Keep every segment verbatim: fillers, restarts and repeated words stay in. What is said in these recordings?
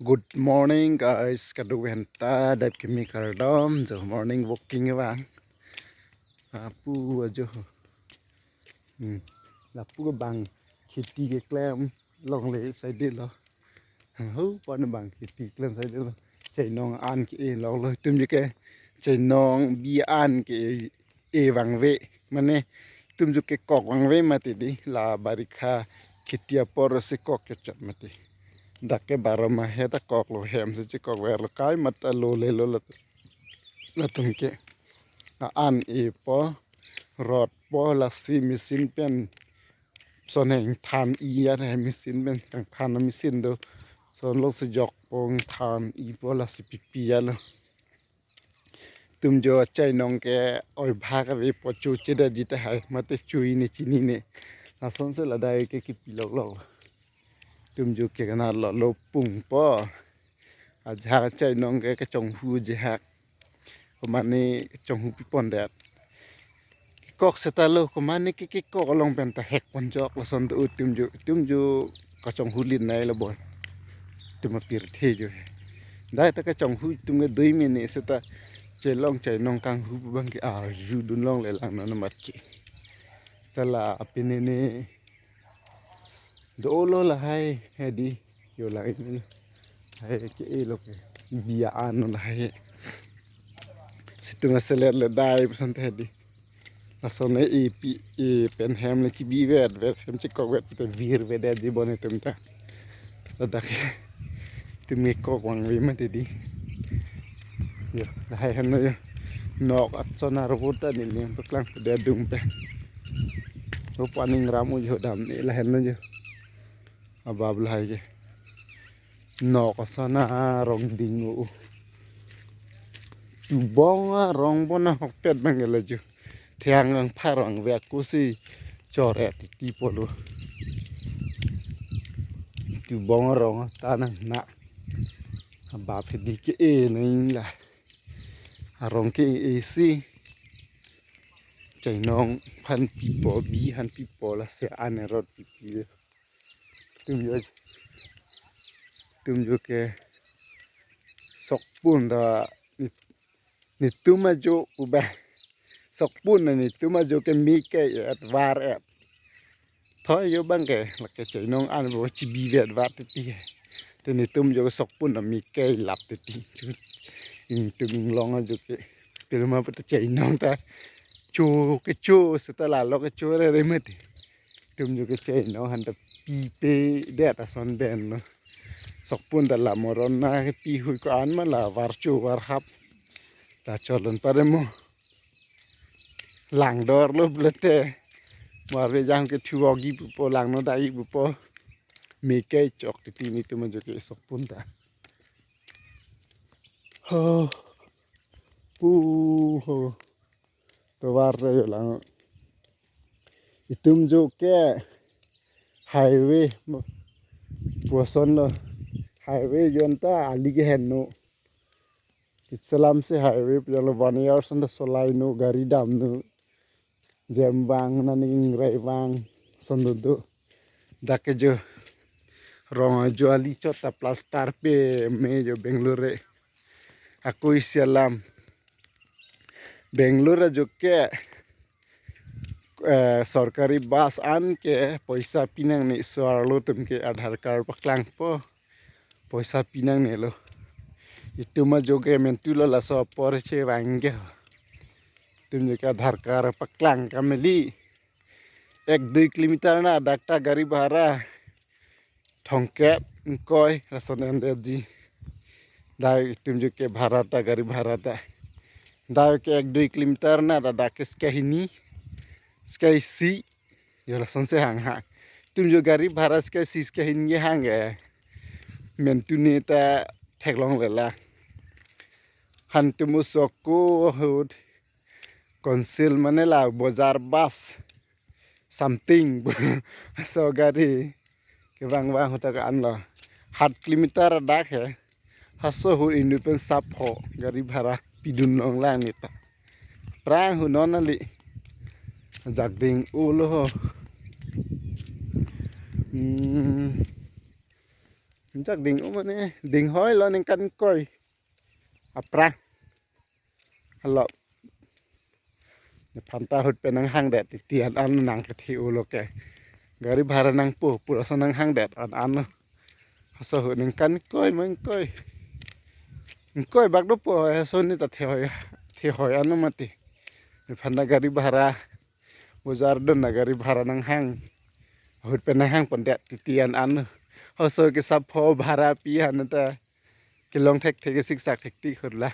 Good morning guys, kadokave aphan ta dap kimi kardom, jo morning walking vang. Apu ajo. Hmm. Lapu ke bang kheti keklem longle side lo. Ho pan bang kheti klem side lo. Chainong an ke-e longlo, itum jo ke chainong bi an ke-e vangve, mane itum jo ke kok vangve mati di, la barikha kheti apor si kok kechot mati. Dak ke baro mahe ta koklo, hem si chekok verlo, kai mat alo lelo lat-, latum ke. A-an epo, rot po, lasi machine pen son heng than-i ya, machine pen kangthan machine do. Son lo si jok pong than-i po, lasi pipi ya lo. Itum jo chainong ke oibhak avepo, cho chedetji tahai mate cho-i ne chinine. Lason si la dai ke kipi loklok. Itum jo ke kana lo lo pung po. Ajahak chainong ke kachonghu ajahak. Komane kachonghu pipondet. Kok seta lo, komane ke kok along pen ta hek ponjok lason do itum jo, itum jo kachonghu lin nai lo bon. Itum apirthe jo he. Dai ta kachonghu itum ke dui mene seta chelong chainong kanghu pu bang ke arju dun longle lang non mat ke. Ta la apinene dolo lahai hedi, yo lahai ni. Hai ke-e lo ke. Bi an lo lahai. Situ ma selet le dai puson te hedi. Lason e pi e pen hem le kibi vet vet, hem chekok vet pute vir vet di bon itum ta. Ladak itum ke kok vangve mati di. Yo, lahai henlo yo. Nok ason arvo ta neli paklang pute adung pen. Lo paning ram ujo dam ne lahai henlo yo. Abab lahai ke. Nok ason arong ding o. Tubong arong bon ahokpet bang ke laju. Thiang angpharong ve akusi chore titi polo. Tubong arong ta nang na. Abab hedi ke-e nang la. Arong ke-e si. Chainong aphan pipo, bi aphan pipo, lasi an erot pipi. Itum jo, itum jo ke sokpun ta ni, nitum ajo pu ba. Sokpun ta nitum ajo ke me ke-et var et. Thoi jo bang ke, lake chainong an bo chibi vet vat titi. Te nitum jo ke sokpun ta me ke lap titi. Itum inglong ajo ke. Pirma pute chainong ta cho kecho seta lalo kecho rere mati. Itum jo ke chainong aphan ta pipedet ason ben lo. Sokpun ta la moron na ke pi hui ko-an ma la varcho varhap. Ta cholon pare mo. Langdor lo blete. Marve jang ke thuogi pupo, langno dai pupo. Me ke chok titi nitum jo ke sokpun ta. Ho. Pu ho. Tovar ta yo lang. Itum jo ke highway puson lo. Highway jon ta ali ke henlo. Kitselam si highway pu jalo one year ason ta solai no, gari dam no. Jem vang nani ingrai vang ason do do. Dak ke jo rong ajo ali chot ta plaster pe me jo Bangalore. Ako isi alam. Bangalore ajo ke, eh, sorkari bus an ke poisa pinangne, so arlo atum ke Aadhaar card paklangpo. Poisa pinangne lo. Itum ajo ke mentu lo laso apor chevang ke. Itum jo ke Aadhaar card paklang kameli. Ek dui kilometer na dak ta gari bhara thomkep ingkoi lason endetji. Dai itum jo ke bhara ta, gari bhara ta. Dai ke ek dui kilometer na ta dak ke sika hini, sika isi. Yo lason si hang ha. Itum jo gari bhara sika isi sika hini hang ke. Mentu ne ta theklongle la. Han itum osoko ahut. Council mane la bojar bus something. So gari kevang vang ahut ta ke-an lo. Hat kilometer dak he. Haso ahut inut pen sapho gari bhara pidun longlang ne ta. Prang ahut non ali. Jakding ulo ho. Hmm. Ingjak ding-o mane, ding hoi lo ningkan ingkoi. Aphrang. Halo. Nephan ta ahut pen nanghang det titi an an nang kethe-o lo ke. Gari bhara nangpo, pu laso nanghang det an an. Halaso ahut ningkan ingkoi ma ingkoi. Ingkoi bak dopo, halaso ni ta the hoi, the hoi an mati. Nephan ta gari bhara. Bojar dun ta gari bhara nanghang. Ahut pen nanghang pon det titi an an. Halaso ke sapho bhara pi han ta. Kelong thekthek ke siksak thektik hurla.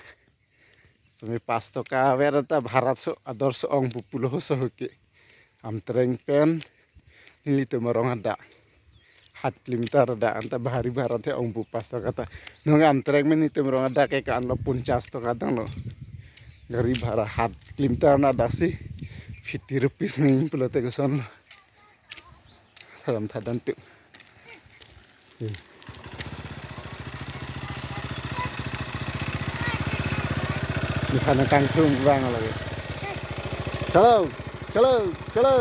Sami pas toka ver ta bhara so ador so ong pu pulo halaso ke. Amtreng pen nelitum arong adak. Hat kilometer adak anta bahari bhara the ong pu pas toka ta. Nung Amtreng pen nelitum arong adak ke kan lo ponchas toka tanglo. Gari bhara hat kilometer na adak si fifty rupees ning pulote koson lo. Salam thadan tu. Nephan nangkangthum vang lagi. Hello, hello, hello.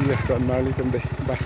Dia kon mali kan deh, bah.